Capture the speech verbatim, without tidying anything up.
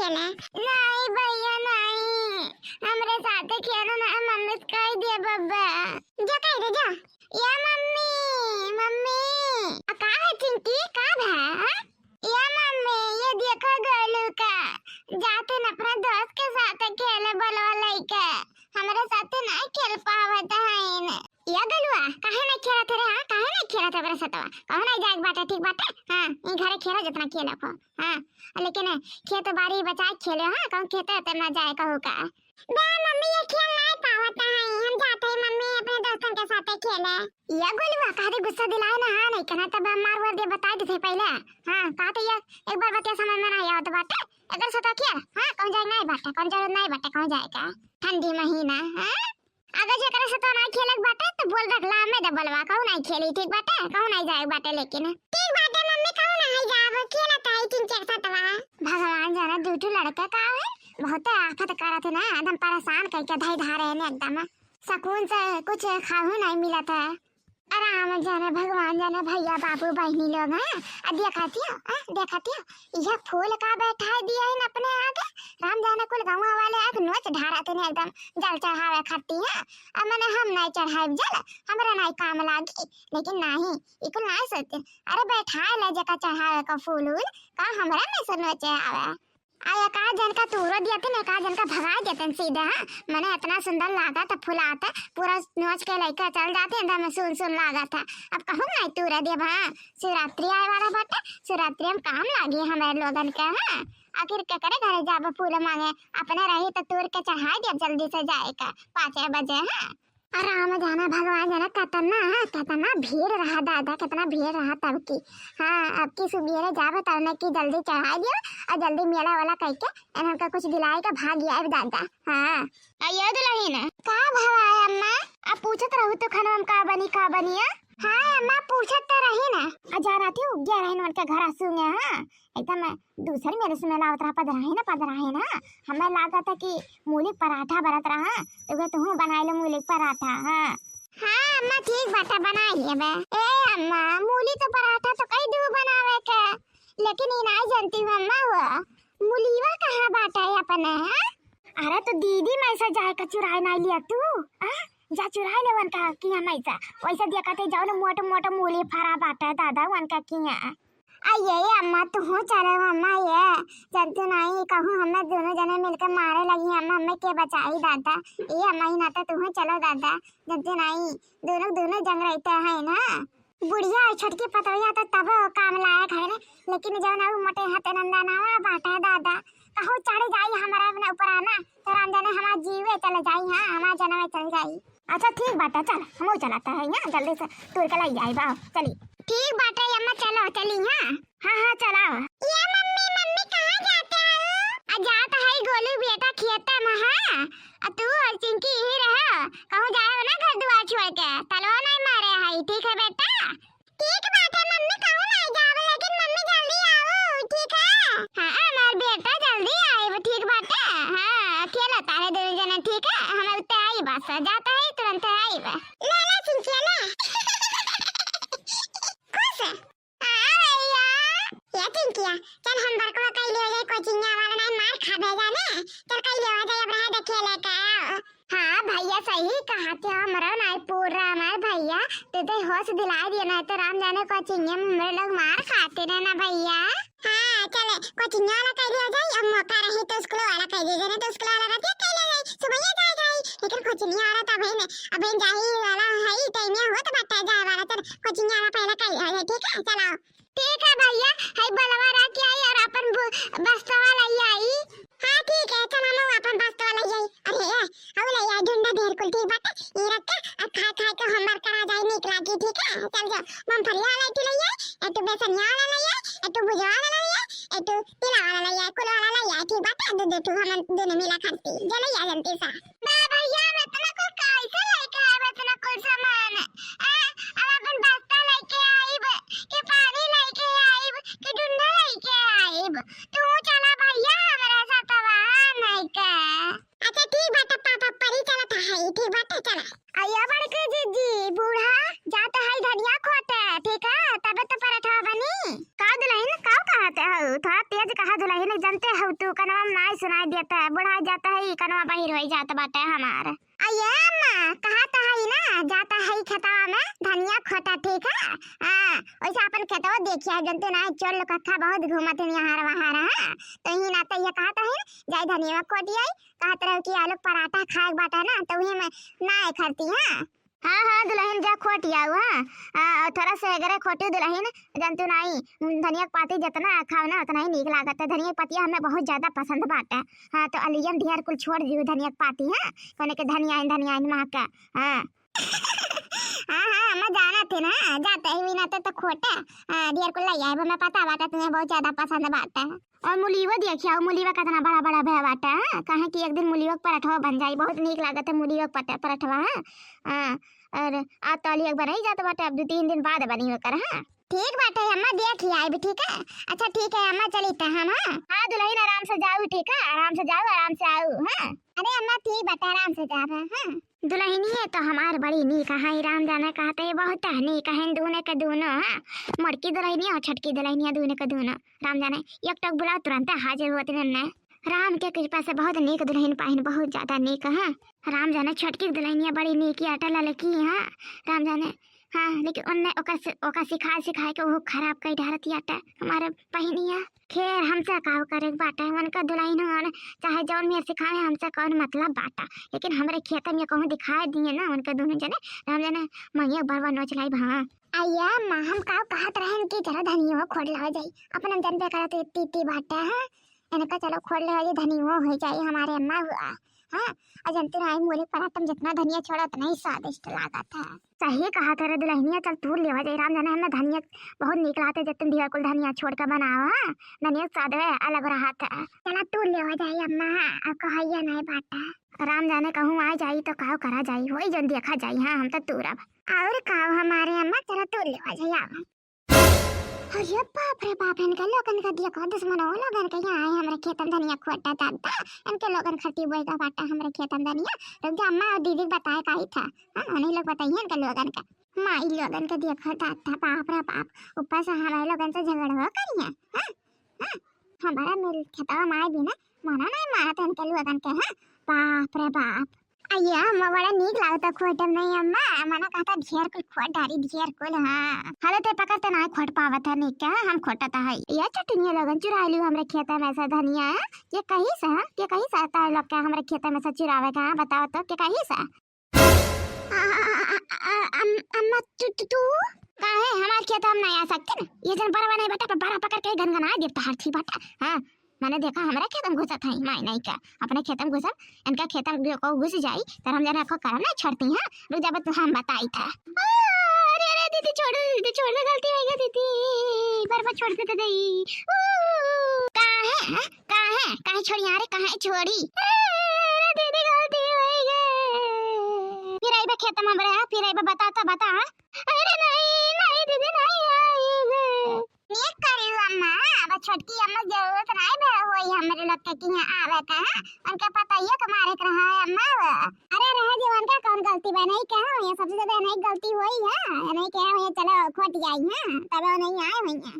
नहीं भैया, नहीं, हमरे साथे खेलो ना, मम्मी से कह दिया बब्बा। जा कह दे, जा। या मम्मी, मम्मी। आ, का है चिंकी, का भा, हाँ? या मम्मी, ये देखो गोलू का, जाते न अपने दोस्त के साथ खेले बलवा लइके, हमरे साथे नहीं खेल पावत है। या गोलुआ, काहे नहीं खेलत है रे, हाँ? काहे नहीं खेलत है ओकरे सतवा? कहूँ नहीं जाए के बाटे, ठीक बाटे? हाँ, ई घरे खेलो जितना खेलो को। हाँ, लेकिन खेत बाड़ी बचाए के खेले, हाँ, कहूँ खेते ते ना जाए कहू का। बे मम्मी, ये खेल नहीं पावत है, हम जाते हैं मम्मी अपने दोस्तन के साथे खेले। या गोलुआ, काहे गुस्सा दिलाए ना, हाँ, नहीं कहना तब मार वार दे, बता देते पहले। हाँ, कहा तो ये एक बार बतिया समझ में नहीं आवत बाटे, अगर सतवा खेल, हाँ, कहूँ जाए नहीं बाटे, कहूँ जरूरत नहीं बाटे, कहूँ जाए का ठंडी महीना, हाँ? अगर जेकरे सतवा नाई खेले के बाटे, तो बोल रख ला, हमें दे बलवा, कहूँ नाई खेली, ठीक बाटे? कहूँ नाई जाए के बाटे, लेकिन। ठीक बाटे मम्मी, कहूँ नाई जाब, खेलत है चिंचक सतवा। भगवान जाने, दू ठो लड़का का है, बहुते आफत करत है ना, एकदम परेशान करके धई धारे है ना एकदम। सुकून से कुछ खाहू नाई मिलत है। राम जाने, भगवान जाने, भैया बाबू बहिनी लोग, हाँ? आ देखतियो, हाँ? देखतियो, यह फूल का बैठाए दिया है अपने आगे। राम जाने कुल गाँव वाले आके नोच ढारत है एकदम जल चढ़ावे खाती, हाँ? अब मने हम नहीं चढ़ाइब जल, हमरा नहीं काम लागी, लेकिन नहीं, ई कुल नहीं सोचते। अरे बैठाए ले जेका चढ़ावे का फूल उल, का हमरा में से नोचे आवे? आ एका जन का तूरो दियते न, एका जन का भगाए देते न सीधे, हाँ? मने इतना सुंदर लागत है, फुलात है, पूरा नोच के लइके चल जाते, अंदर में सुन सुन लागत है। अब कहूँ नहीं तूरे देब, हाँ? शिवरात्रि आए वाला बाटे, शिवरात्रि में काम लागी हमारे लोगन के, हाँ? आखिर केकरे घरे जाब फूल मांगे? अपने रही तो तूर के चढ़ाए देब जल्दी से जाए का, पाँचे बजे, हाँ? और राम जाना, भगवान जाना, कितना, कितना भीड़ रहा दादा, कितना भीड़ रहा तब की। हाँ, अब की सुबेरे जाबे तब न की जल्दी चढ़ाई दियो और जल्दी मेला वाला कह के इन्हन का कुछ दिलाए का भाग आए दादा। हाँ। आइयो दुल्हन। का भवा है अम्मा? अब पूछत रहू तो खाना में का बनी, का बनिया? हाँ अम्मा, पूछत तो रही ना। आ जाना थी उग्या रहन उनके घर सूंगे, हाँ। एकदम दूसर मेरे से मिलावत रहा, पदराहे ना, पदराहे ना। हमें लागत है कि मूली के पराठा बनत रहा, तो कहे, "तुहूँ बनाए लो मूली के पराठा।" हाँ। हाँ, अम्मा, ठीक बाटे, बनाई लेबे। ए, अम्मा, मूली तो पराठा तो कई दू बनावे के, लेकिन ई नाई जानती हूँ, अम्मा, वो मूलीवा कहाँ बाटे अपने, हाँ? अरे, तो दीदी, मैं से जाए का चुराए नाई लिया तू, हाँ? जा चुराए ले उनका किहाँ मैं से। वैसे देखा थे, जाओ ना, मोटे मोटे मूली फरा बाटे, दादा, उनका किहाँ। अये अम्मा, तुहूँ चलो अम्मा, ये जंतु नाई कहूँ हमें दोनों जने मिलके मारे लगी अम्मा, हमें के बचाई दादा। ए अम्मा, ही नाते तुहूँ चलो दादा, जंतु नाई दोनों, दोनों जंग रहते हैं ना। बुढ़िया और छोटकी पतोहिया तो तबो काम लायक है रे, लेकिन जौन उ मोटे हाथे नंदनवा बाटे दादा, कहूँ चढ़ जाई हमारा अपने ऊपर आना, तो राम जाने हमारा जीवे चले जाई, हाँ, हमारा जनवे चल जाई। अच्छा ठीक बाटे, चल, हमहू चलत है, यहाँ जल्दी से तूर के लाई आई बा, चली। ठीक बाटे अम्मा, चलो, चली, हाँ। हाँ, हाँ, चलाओ। ये मम्मी, मम्मी, कहाँ जाते हो? आ, जात है गोलू बेटा खेते में, हाँ। आ, तू और चिंकी यही रहो, कहूँ जाओ ना घर दुआर छोड़ के, तलवा नहीं मारे है, ठीक है बेटा? ठीक बाटे मम्मी, कहूँ नहीं जाओ, लेकिन मम्मी जल्दी आओ, ठीक है? हाँ, हमार बेटा जल्दी आइब, ठीक बाटे? हाँ, खेलत है दोनों जने, ठीक है? हम उत्ते आइब, बस जात है, तुरंत आइब। ले, ले, चिंकिया, ले। खुश? हाँ भैया। ये चिंकिया, चल हम बरकवा कई ले जाए, कोचिंगिया वाला नहीं मार खा भेजा ने। चल कई ले जाए, अब रहा दे खेले के। हाँ भैया, सही कहा थे, हमरो नहीं पूरा हमार भैया, तू तो होश दिला दिया, नहीं तो राम जाने कोचिंगिया में हमरे लोग मार खाते रहे ना भैया। हाँ, चले, कोचिंगिया वाला कई ले जाए, अब मौका रही तो स्कूल वाला कई ले जाए, नहीं तो स्कूल वाला रहते कई ले जाए, सुबह ही जाए जाए, लेकिन कोचिंगिया वाला तो अभी ने, अभी जाए वाला है, टाइम ये होत बाटे जाए वाला, चल, कोचिंगिया वाला पहले कई ले जाए, ठीक है, चलाओ। ठीक है भैया, हई बलवा रख के आई और अपन बु-, बस्तवा लई आई। हाँ ठीक है, चल हम अपन बस्तवा लई आई। अरे ए, हऊ लई आई ढूंढा ढेर कुल, ठीक बाटे। ई रख के आ खाए खाए के होमवर्क करा जाए, नीक लागी, ठीक है? चल जा, मूंगफलिया वाला एक ठो लई आई, एक ठो बेसनिया वाला लई आई, एक ठो भुजवा वाला लई आई, एक ठो तिला वाला लई आई, कुल वाला लई आई, ठीक बाटे? दे दे तू हम दोनों मिला खाती, जे लई आ जल्दी से। बा भैया, हम इतना कुल कैसे लेके आवे, इतना कुल सामान? आ, अब अपन बस्ता लेके आइब, कि पानी लेके आइब, कि डुंडा लेके आइब? तू चला भैया हमरा साथ, वहाँ नहीं का। अच्छा ठीक बाटे पापा, परी चलत है, ठीक बाटे, चला। अयो बड़की जीजी, बूढ़ा जात है धनिया खोटे, ठीक है, तबे तो पराठा बनी। का दुल्हन, का कहत है? थोड़ा तेज कहा दुल्हन। इन्हें जानते हो तू, कनवा में नाई सुनाई देता है, बुढ़ा जाता है, ई कनवा बहिर होई जात बाटे हमार। अये अम्मा, कहा तो है ना, जाता है खेतवा में धनिया खोटा, ठीक है? हाँ, वैसे अपन खेतवा देखिया, जानते ना, चोर लोग अक्खा बहुत घूमत हैं यहाँ वहाँ, हाँ? तो ही ना तो ये कहा तो है, जाई धनिया खोटी आई, कहत रहो कि आलू पराठा खाए के बाटे ना, तो वही में ना करती, हाँ? हाँ, हाँ, दुलहिन जा खोट आऊ, हाँ। आ, और थोड़ा सा एगरे खोटी दुलहिन, जंतु नाई, धनिया के पाती जितना खाओ ना, उतना ही नीक लागत है। धनिया के पतिया हमें बहुत ज्यादा पसंद बाटे। हाँ, तो अलियम ढेर कुल छोड़ दियो धनिया के पाती, हाँ, कोने के धनिया इन, धनिया इन महका, हाँ। हाँ, हाँ, मैं जाना थे ना, जाते ही ना तो, तो खोटा, हाँ, ढेर कुल ले आए, मैं पता बाटे तुम्हें बहुत ज्यादा पसंद बाटे। और मुलीवा देखिया, मुलीवा कितना बड़ा बड़ा भया बाटे, हाँ? काहे कि एक दिन मुलीवा के पराठवा बन जाई, बहुत नीक लागत है मुलीवा के पट-, पराठवा, हाँ? हाँ, और आ तौली एक बार रही जात बाटे, अब दो तीन दिन बाद बनी ओकर, हाँ? ठीक बाटे अम्मा, देख ही आइब, ठीक है? अच्छा ठीक है अम्मा, चली त हम, हाँ? हाँ दुलहिन, आराम से जाऊ, ठीक है? आराम से जाऊ, आराम से आऊ, हाँ? अरे अम्मा ठीक बाटे, आराम से जाब, हाँ? दुलहिनिये तो हमार बड़ी नीक है, राम जाने कहते बहुत नीक है दूने के दूनो, हाँ? मोटकी दुलहिनिया और छोटकी दुलहिनिया दूने के दूनो। राम जाने, एक टक बुलाओ, तुरंत हाजिर होत रहन। राम के कृपा से बहुत नीक दुलहिन पाहिन, बहुत ज्यादा नीक, हाँ। राम जाने, छोटकी दुलहिनिया बड़ी नीक आटा ललकी, हाँ। राम जाने, हाँ, लेकिन उनने ओका सि-, ओका सिखाए सिखाए के वो खराब कई डारत आटा हमारे बहिनिया। खैर, हमसे काव करे के बाटा, उनका दुलहिन हो, चाहे जौन मेर सिखावे, हमसे कौन मतलब बाटा। लेकिन हमरे खेत में कहूँ दिखाए दिए ना उनके दूनो जने, राम जाने, मइया बरवा नोच लाई भा। अये अम्मा, हम का कहत रहन कि चलो धनियो खोड़ लेवा जाई, अपन हम जनबे करत इतनी इतनी बाटे, हाँ? इनका चलो खोड़ लेवा जाई, धनियो हो जाई हमारे अम्मा हुआ, हाँ? और जनते रही मूली पराठा में जितना धनिया छोड़ा उतना ही स्वादिष्ट लागत है। सही कहा तेरे दुलहिनिया, चल तूर लेवा जाई, राम जाने हमें धनिया बहुत नीक लागत है, जितने दिया कुल धनिया छोड़ के बनावा, हाँ? धनिया के स्वाद है अलग रहत है। चला तूर लेवा जाई अम्मा, हाँ? अब कहैया नहीं बाटा। राम जाने कहूँ आ जाई तो काव करा जाई, होई जौन देखा जाई, हाँ? हम तो तूरब। और का हमारे अम्मा, चलो तूर लेवा जाई, आवा। अरे बाप रे बाप, इनके लोगन का देखो, दुश्मनो लोगन के यहाँ आए हमरे खेतम धनिया खोटा दादा, इनके लोगन खटी बोएगा बाटा हमरे खेतम धनिया। रुक जा अम्मा, और दीदी के बताए का ही था, हाँ? उन्हीं लोग बताइए इनके लोगन का। माई लोगन के देखो दादा, बाप रे बाप, ऊपर से हमारे लोगन से झगड़वा करिए, हाँ? हाँ? हमारा मिल खेतवा माए बिना मना नहीं मानत इनके लोगन के, हाँ? बाप रे बाप। अये अम्मा, बड़ा नीक लागता खोटम नहीं अम्मा, मना कहता ढेर कुल खोट डारी, ढेर कुल, हाँ। हले ते पकड़ते ना खोट पावत है नीक के, हाँ, हम खोटत है। ये चटनिया लोगन चुरा लियो हमरे खेत में से धनिया, हाँ? के कही से, हाँ? के कही से तार लोग के हमरे खेत में से चुरावे के, हाँ? बताओ तो, के कही से? आ, आ, आ, आ, अम-, अम्मा, तू, तू, तू? काहे? हमार खेत हम नहीं आ सकते ना? ये जन बड़ा नहीं बेटा, पर बड़ा पकड़ के गनगना देता हर थी बेटा, हाँ? मैंने देखा, हमरे खेत में घुसत है, माई नहीं का, अपने खेत में घुसम, इनका खेत में को घुस जाई, तर हम जने को करम नहीं छोड़ती, हाँ? रुक जा, बत-, हम बताई था। आ, अरे, अरे, दीदी, छोड़, दीदी, छोड़, गलती हो गई, दीदी, बर्मा छोड़ दे, दीदी। ऊ, काहे, हाँ? काहे, काहे छोड़ी, अरे, काहे छोड़ी? अरे, दीदी, गलती हो गई। फिर आइबे खेत में हमरे, हाँ? फिर आइबे, बता तो, बता, हाँ? अरे, नहीं, नहीं, दीदी, नहीं आइबे। ये करी अम्मा, अब छोटकी अम्मा के जरूरत नहीं बे होई हमरे लोग के किहाँ आवे का, हाँ? उनके पतइया के मारे के रहा है अम्मा वो। अरे रहे दे, उनका कौन गलती बा? नहीं कहा हुई है, सबसे ज्यादा नहीं गलती हुई है, नहीं कहा हुई है, चलो खोट आई है, तब वो नहीं आए हुई है।